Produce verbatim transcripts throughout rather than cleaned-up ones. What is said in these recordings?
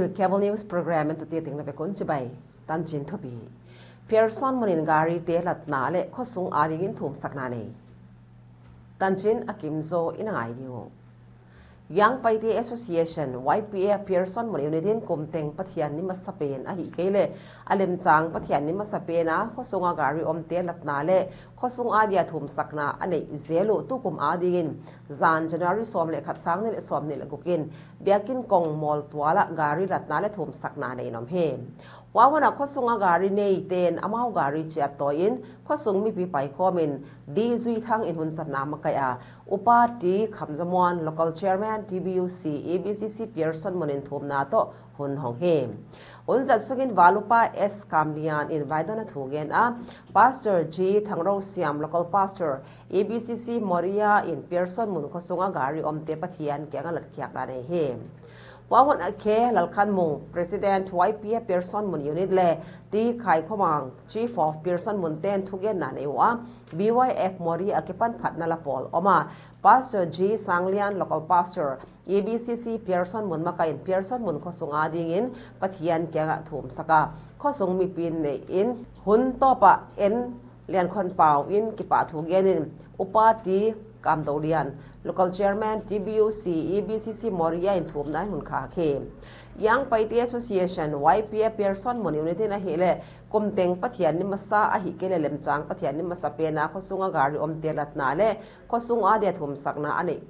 Cable News Program in tati ting na pekun chibai. Tanchin thupi. Pearson munin gari te latna le khosung adingin thumsakna nei. Tanchin a kimzo in a ngai diu. Young Paite Association, Y P A Pearson mun unit in kum teng Pathian ni masapen ahi kei le a lemchang Pathian ni masapen a khosunga gari om te latna le khosung adia thumsakna a nei zel u tukum adingin zan January som le khat sang ni le som ni le gukin biakin kong mol tuala gari latna le thumsakna nei nom hi. Wawona khosunga gari nei ten amau gari chia toin khosung mipi pai khomin D Zui Thang in hun satna makai a Upa T Khamzamuan, Local Chairman, T B U C, A B C C Pearson munin thumna to hun hong hi. Hun zat sungin Valupa S Kamlian in vaidona thu gen a, Pastor G Thangrosiam, Local Pastor, A B C C Moria in Pearson mun khosunga gari om te Pathian kianga lat kiak la nei hi. Wawona Khe Lalkhanmung, President Y P A Pearson mun unit le T Khaikhomang, Chief of Pearson mun ten thugenna nei u a, B Y F Moria kipan phatna la pol om a, Pastor G Sanglian, Local Pastor, A B C C Pearson mun makai in Pearson mun khosung adingin Pathian kianga thumsaka khosung mipin nei in hun topa en Liankhonpau in kipa thu genin Upa T Kamdolian, Local Chairman, T B U C, A B C C Moria in thumna hun kha khi. Young Paite Association, Y P A Pearson mun unit in ahi le kum teng Pathian ni masa ahi kei le lemchang Pathian ni masapen a khosunga gari om te latna le khosung adia thumsakna a nei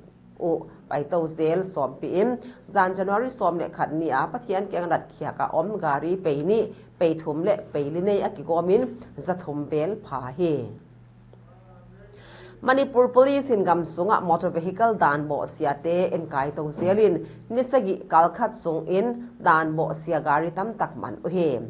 u pai to zel sompi in zan January som le khat ni a Pathian kianga lat kiak a om gari pei ni, pei thum le pei li nei a kigomin za thum bel pha hi. Manipur Police in gam sunga motor vehicle dan bohsia te enkai to zelin ni sagi kal khat sungin dan bohsia gari tam tak man u hi.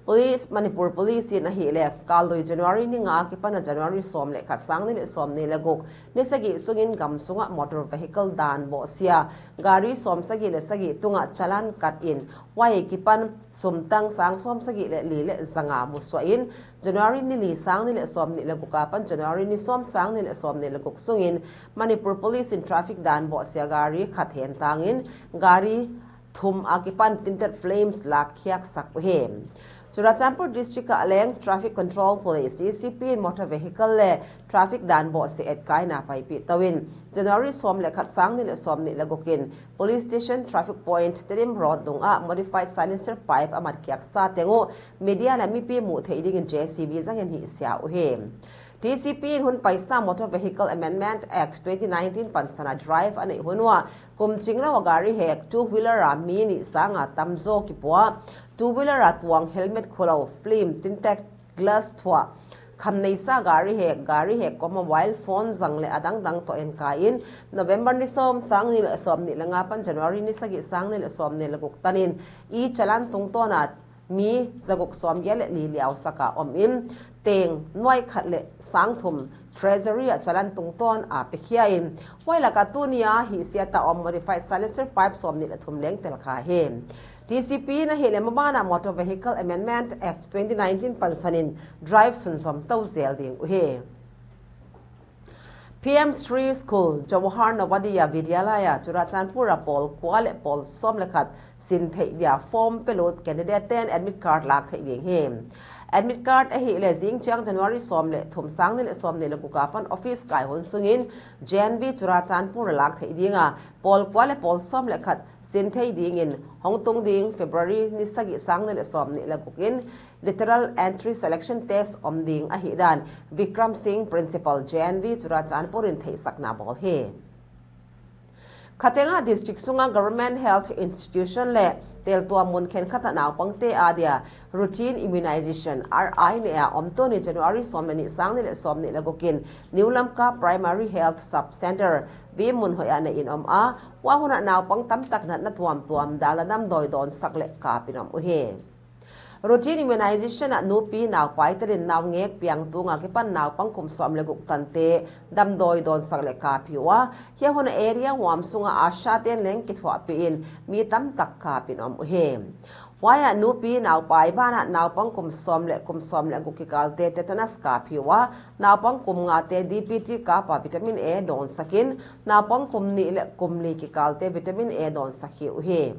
Police, Manipur Police in ahi le kal lui January ni nga kipana January som le khat sang ni le som ni le guk ni sagi sungin gam sunga motor vehicle dan bohsia gari som sagi le sagi tunga challan kat in wai kipan sum tang sang som sagi le li le za nga musuah in January ni li sang ni le som ni le guk a pan January ni som sang ni le som ni le guk sungin Manipur Police in traffic dan bohsia gari khat hen tangin gari thum a kipan tinted flames lak khiak sak u hi. Churachandpur District a leng Traffic Control Police, D C P in motor vehicle le traffic dan bohsia enkaina paipi toin January som le khat sang ni le som ni le gukin Police Station Traffic Point Tedim Road dung a modified silencer pipe a mat khiak sa teng u media le mipi mu thei dingin J C B zangin hi sia u hi. T C P in hun paisa Motor Vehicle Amendment Act twenty nineteen pansana drive a nei hun ua, kum ching lou a gari hek two wheeler a mi ni sanga tamjo kipua, two wheeler a tuang helmet khulou, film, tinted glass thua, kham neisa gari hek, gari hek koma mobile phone zang le adang dang toh enkai in, November ni som sang ni le som ni le nga pan January ni sagi sang ni le som ni le guk tanin, e-challan tungtona mi zaguk som gel le li liau saka om in, teng nuai khat le sang thum Treasury a challan tungton a pekhia in, huai laka tunia hi siata om modified silencer pipe som ni le thum leng tel kha hi. T C P na hi le mabana Motor Vehicle Amendment Act twenty nineteen pansanin drive sunzom to zel ding u hi. P M Shri School, Jawahar Navodaya Vidyalaya, Churachandpur a pol kua le pol som le khat sin thei dia form pelut candidate ten admit card lak thei ding hi. Admit card ahi le zing chiang January som le thum sang ni le som ni le guka pan office kai hun sungin J N V Churachandpur a lak thei dinga pol kua le pol som le khat sin thei dingin hong tung ding February ni sagi sang ni le som ni le gukin Literal Entry Selection Test om ding ahi dan Vikram Singh, Principal J N V Churachandpur in theihsakna bol hi. Khatenga District sunga Government Health Institution le teltua mun khenkhat a naupangte adia routine immunization R I nei a om tuni January som le ni sang ni le som ni le gukin New Lamka Primary Health Sub Center, Bimun hoi a nei in om a, huahuna naupang tamtak natna tuamtuam dal a damdoi donsak le kap in om u hi. Routine immunization a nupi naupai telin naungek piang tunga kipan naupang kum som le guk tante damdoi donsak le kap hi ua, hiahuna area huam sunga ASHA ten leng kithuahpi in mi tamtak kap in om u hi. Huaia nupi naupai bana naupang kum som le kum som le guk kikalte tetanus kap hi ua, naupang kum ngate D P T kapa vitamin A donsakin, naupang kum ni le kum li kikalte vitamin A donsak hi u hi.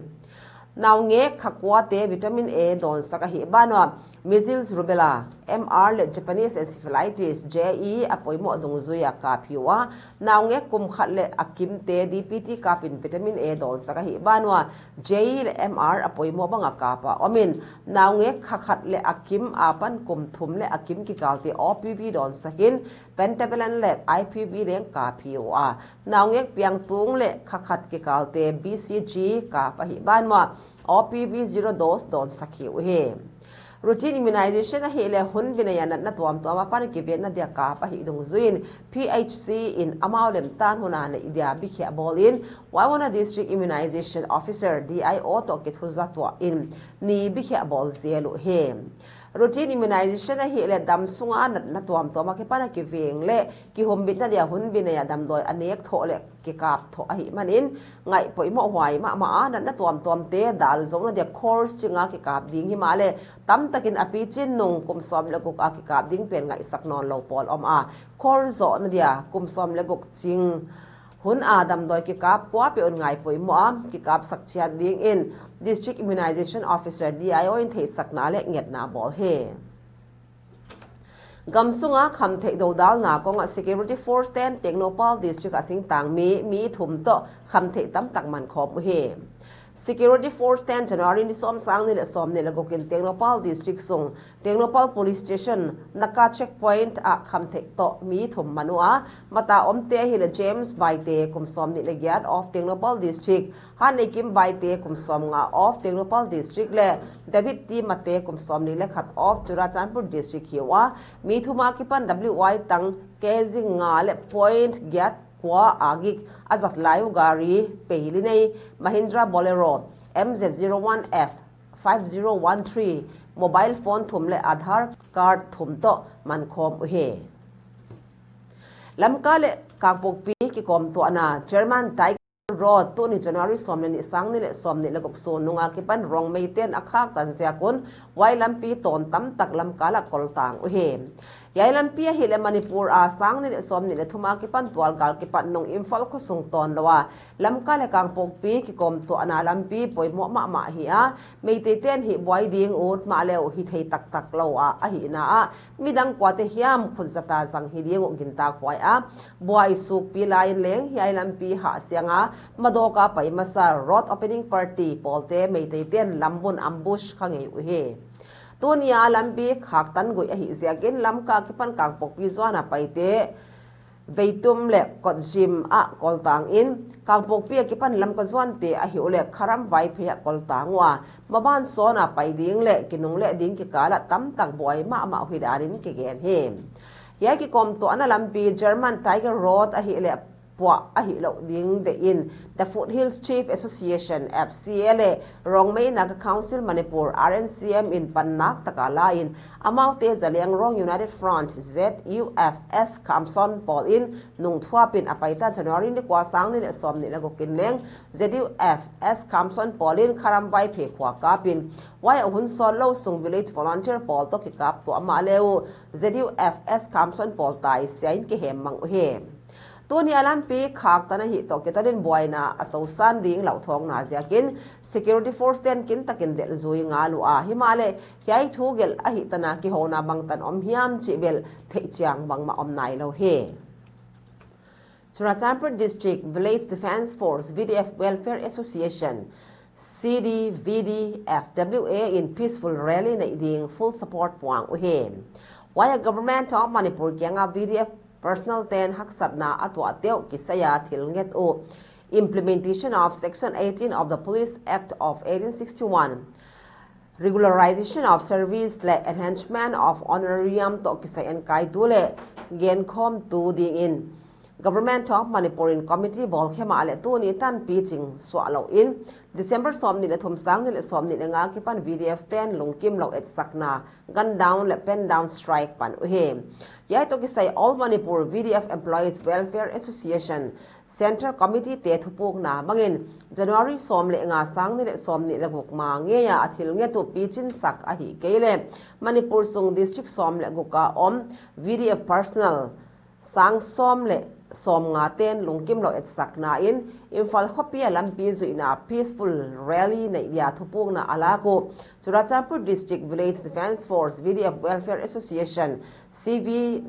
Naungek kha kua te vitamin A donsak ahi banua, measles, rubella, M R le Japanese encephalitis, J E apoimo dungjuia kap hiuva, naungek kum khat le akim te D P T kapin vitamin A donsak ahi banua, J E le M R apoimo banga kapa omin, naungek kha khat le akim apan kum thum le akim kikal te O P V donsakin, pentavalent le I P V leng kap hiuva, naungek piang tung le kha khat kikal te B C G kap ahi banua, O P V zero dose donsak hiu ahi. Routine immunization ahile hun binaiya natna tuamtuam apan kivetna dia kap ahi dungjuiin P H C in amau lemtan huna nei dia bikhe abolin, Waiwona District Immunization Officer, D I O toh kithuja tuahin ni bikhe abol jel u ahi. Routine immunization ahile dam sunga natna tuamtuam akipan akiveng le kihumbitna dia hun binaiya damdoi anek thoh le kikap thoh ahi manin, ngai poimo huai mahmah a, natna tuamtuam te dal jouna dia course chinga kikap ding himale, tamtakin apichin nung kum som le guk a kikap ding pen ngaisak non lou pol um a, course jouna dia kum som le guk ching hun a damdoi kikap kua peh un ngai poimo a, kikap sak chiat dingin District Immunization Officer, D I O in theisakna le ngetna abol ahi. Gamsunga khamthei dodalna konga Security Force ten Tengnoupal District a singtang mi, mi thum toh khamthei tamtak mankhom u ahi. Security Force ten January ni som, sang ni le som ni le gukin Tengnoupal District sung, Tengnoupal Police Station, Naka Checkpoint a khamthei toh mi thum man ua, mata omte ahile James Baite kum som ni le giat of Tengnoupal District, Hanneikim Baite kum som nga of Tengnoupal District le David T Mate kum som ni le khat of Churachandpur District hiuva, mi thum akipan W I tang K G nga le point giat kua agik ajat lai u gari pei li nei Mahindra Bolero M Z zero one F five zero one three, mobile phone thum le Aadhaar card thum toh mankhom u ahi. Lamka le Kangpokpi kikomtuana German Tiger Road tuni January som le ni, sang ni le som ni le guk sun nunga kipan Rongmei ten akhaktan jiakun, huai lampi ton tamtak Lamka la koltang u ahi. Hiai lampi ahile Manipur a sang ni le som ni le thum a kipan tualgal kipat nung Imphal khosung ton lou a, Lamka le Kangpokpi kikomtuana lampi poimo mahmah ahi a, Meitei ten hi buai ding u, himahleh hithei taktak lou a, ahihna a, midang kuate hiam khut jata jang hi ding u gintak huai a, buai sukpi laiin leng hiai lampi hahsiang a, Madoka pai masa road opening party pawl te Meitei ten lambun ambush kha ngei u ahi. Tunia lampi khaktan gui ahi ziakin Lamka kipan Kangpokpi zuan a paite Veitum le Kotjim a koltang in, Kangpokpi a kipan Lamka zuante ahiuleh Kharam Vaiphei a koltang ua, maban sawn a pai ding le kinungle ding kikal a tamtak buai mahmah u hi danin kigen hi. Hiai kikomtuana lampi German Tiger Road ahileh puah ahilou ding deih in, The Foothills Chief Association, F C A, le Rongmei Naga Council Manipur, R N C M, in pannak taka la in, amaute Zeliangrong United Front, Z U F S, Khamson pawl in nungthuapin a paita January ni kua, sang ni le som ni le guk in leng Z U F S Khamson pawl in Kharam Vaiphei khua kapin, huai a hun sawn lou sung village volunteer pawl toh kikap tuah mahleh uh Z U F S Khamson pawl tai siain kihem mang u hi. Tunia lampi khaktan ahi toh kiton in buaina a sosan ding lauthawngna ziakin security force ten kintakin delhjui ngal ua, himahleh hiai thu gelh ahi tana kihouna bangtan om hiam chih bel theihchiang bangmah om nailou hi. Churachandpur District Village Defence Force, V D F Welfare Association, C D V D F W A in peaceful rally neih ding full support puang u hi. Huai a Government of Manipur kianga V D F personnel ten haksatna a tuah teuh kisai a thil nget uh, implementation of Section eighteen of the Police Act of eighteen sixty-one, regularization of service le enhancement of honorarium toh kisai enkaitu le genkhawmtu dingin Government of Manipur in committee bawl khe mahleh tuni tan piching suah lou in, December som ni le thum, sang ni le som ni le nga kipan V D F ten lungkim lou etsakna, gun down le pen down strike pan u hi. Hiai toh kisai All Manipur V D F Employees Welfare Association Central Committee te thupukna bangin, January som le nga, sang ni le som ni le guk ma ngeia a thil nget uh pichin sak ahi kei le Manipur sung district som le guk a om V D F personnel sang som le somnga ten lungkimlou etsakna in Imphal khopi a lampi zuihna peaceful rally neih dia thupukna alak u Churachandpur District Village Defence Force, V D F Welfare Association, C V,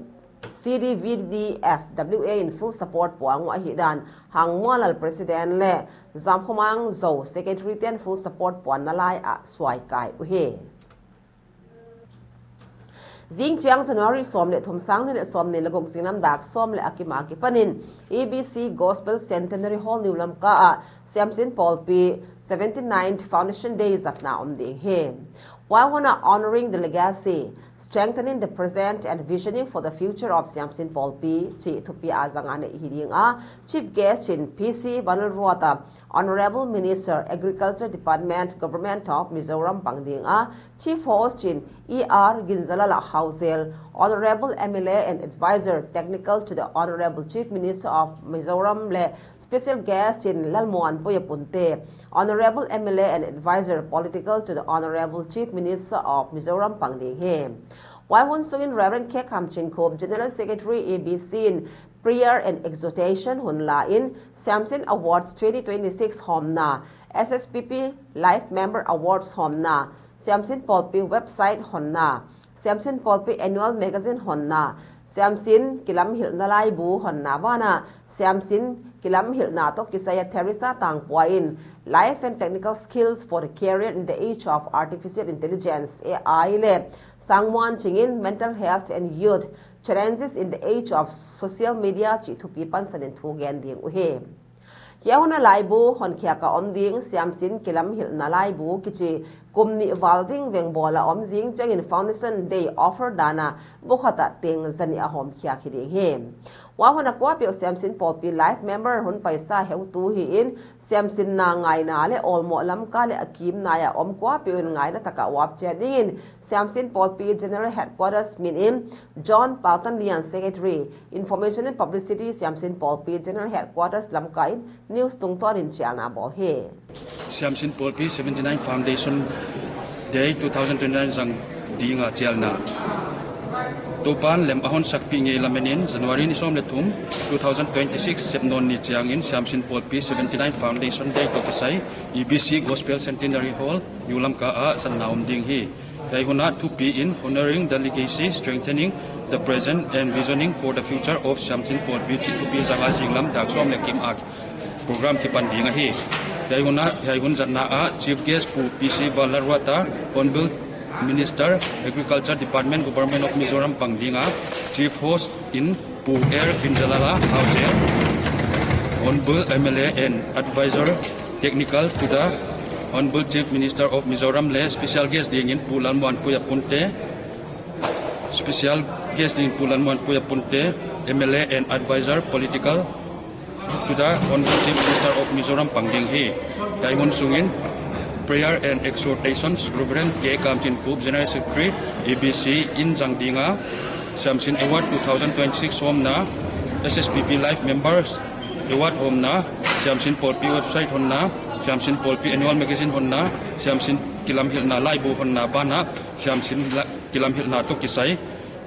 C D V D F W A in full support puang u ahidan Hangmuanlal President le Jamkhomang Zo Secretary ten full support puanna lai a suaikai uhi. Jingchiang January som le thum, sang ni le som ni le gup, jinglam dak som le akim a kipanin E B C Gospel Centenary Hall, New Lamka a Siamsin Pawlpi seventy-ninth Foundation Day jatna um ding hi. Huai huna Honoring the Legacy, Strengthening the Present and Visioning for the Future of Siamsin Pawlpi chih thupi a janga neih hi ding a, Chief Guest in P C Vanlalruata, Honourable Minister, Agriculture Department, Government of Mizoram pang ding a, Chief Host in E R Ginjalala Haojel, Honourable M L A and Advisor Technical to the Honourable Chief Minister of Mizoram le Special Guest in Lalmuanpuia Punte, Honourable M L A and Advisor Political to the Honourable Chief Minister of Mizoram pang ding hi. Huai hun sungin Reverend K Khamchinkhup, General Secretary A B C in Prayer and Exhortation hun la in, Siamsin Awards twenty twenty-six homna, S S P P Life Member Awards homna, Siamsin Pawlpi website honna, Siamsin Pawlpi Annual Magazine honna, Siamsin Kilamhilhna Laibu honna bana, Siamsin Kilamhilhna toh kisai a Theresa Tangpua in Life and Technical Skills for the Career in the Age of Artificial Intelligence, A I le Sangmuanching in Mental Health and Youth Challenges in the Age of Social Media chih thupi pansan in thu gen ding uhi. Hiai huna laibu honkhiak a om ding Siamsin Kilamhilhna Laibu kichi kum nih val vingveng bawl a om jing changin Foundation Day offer dan a bu khat a teng zanih a homkhiak hi ding hi. Huai huna kuapeuh Siamsin Pawlpi Life Member hun paisa heutu hi in, Siamsinna ngaina le awlmoh Lamka le akimnai a om kuapeuh in ngaina taka uap chiat dingin Siamsin Pawlpi General Headquarters min in John Paltanlian, Secretary, Information and Publicity, Siamsin Pawlpi General Headquarters Lamka in news tungtawn in chialna bawl hi. Siamsin Pawlpi seventy-nine Foundation Day two thousand twenty-nine zang dinga chialna. Toupan lem a honsakpih ngei lamen in January ni som le thum, two thousand twenty-six sepnawn ni chiangin Siamsin Pawlpi seventy-nine Foundation Day toh kisai E B C Gospel Centenary Hall, New Lamka a zatna um ding hi. Hiai huna thupi in Honoring the Legacy, Strengthening the Present and Visioning for the Future of Siamsin Pawlpi chih thupi zanga jinglam dak som le akim a program kipan ding ahi. Hiai huna, hiai hun zatna a Chief Guest Pu P C Vanlalruata, Honourable Minister, Agriculture Department, Government of Mizoram pang dinga, Chief Host in Pu R Ginjalala Haojel, Honourable M L A and Advisor Technical to the Honourable Chief Minister of Mizoram le Special Guest dingin Pu Lalmuanpuia Punte, Special Guest dingin Pu Lalmuanpuia Punte, M L A and Advisor Political to the Honourable Chief Minister of Mizoram pang ding hi. Hiai hun sungin Prayer and Exhortations, Reverend K Khamchinkhup, General Secretary, A B C in zang dinga, Siamsin Award two thousand twenty-six homna, S S P P Life Members Award homna, Siamsin Pawlpi website honna, Siamsin Pawlpi Annual Magazine honna, Siamsin Kilamhilhna Laibu honna bana, Siamsin la-, Kilamhilhna toh kisai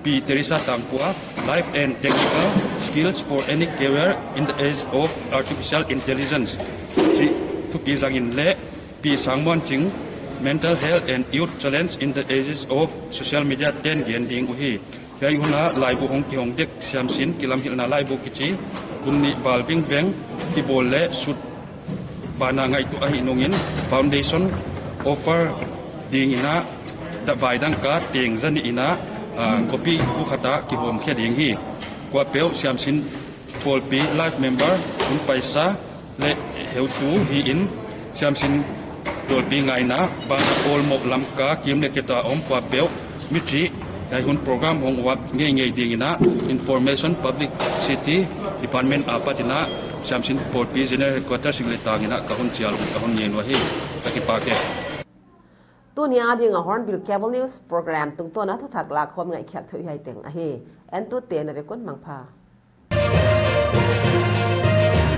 Pi Theresa Tangpua, Life and Technical Skills for Any Career in the Age of Artificial Intelligence chih thupi zangin le Pi Sangmuanching, Mental Health and Youth Challenge in the Ages of Social Media ten gen ding uhi. Hiai huna laibu hong kihong dek Siamsin Kilamhilhna Laibu kichi kum nih val vingveng kibawl le sut bana ngaihtuah ahi nungin Foundation offer dingin a, da vai dangka teng zanih in a, ah, copy bu khat a kihawmkhia ding hi. Kuapeuh Siamsin Pawlpi Life Member hun paisa le heutu hi in Siamsin Pawlpi ngaina bana awlmoh Lamka kim le keta om kuapeuh michih hiai hun program hong uap ngeingei dingin a Information Publicity Department apat in a Siamsin Pawlpi General Headquarters sing le tang in a ka hon chial, ka hon ngen uhi. Ka kipak e. Tuni a dinga Hornbill Cable News Program tungtawn a thuthak lakhawm ngaihkhiak thei hiai teng ahi. Entute na vekun mangpha.